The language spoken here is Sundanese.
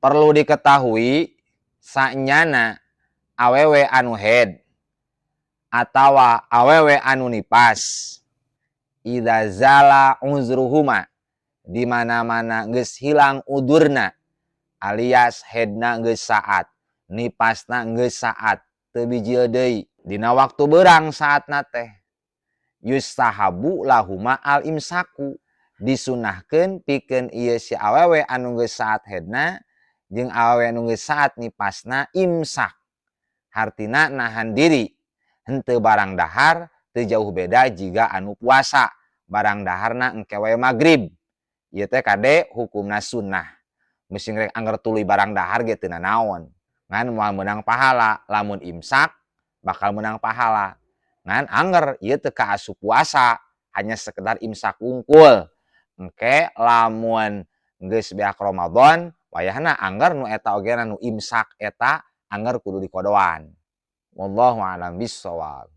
Perlu diketahui, sanyana awewe anu haid atawa awewe anu nipas, idza zala uzruhuma, di mana-mana geus hilang udurna, alias haidna geus saat, nipasna geus saat, teu bijil deui dina waktu beurang saatna teh, yustahabu lahuma al imsaku, disunahkeun pikeun ieu si awewe anu geus saat haidna jeung awewe anu geus saat nipasna imsak, hartina nahan diri, henteu barang dahar, teu jauh beda jiga anu puasa, barang daharna engke wae magrib. Ieu teh kade hukumna sunnah. Meusing rek angger tuluy barang dahar ge teu nanaon, ngan moal meunang pahala. Lamun imsak bakal meunang pahala, ngan angger ieu teu kaasup puasa, hanya sekedar imsak wungkul. Engke lamun geus beak Ramadan wayahna, angger nu eta oge, nu imsak eta angger kudu dikodoan. Wallahu a'lam bissawab.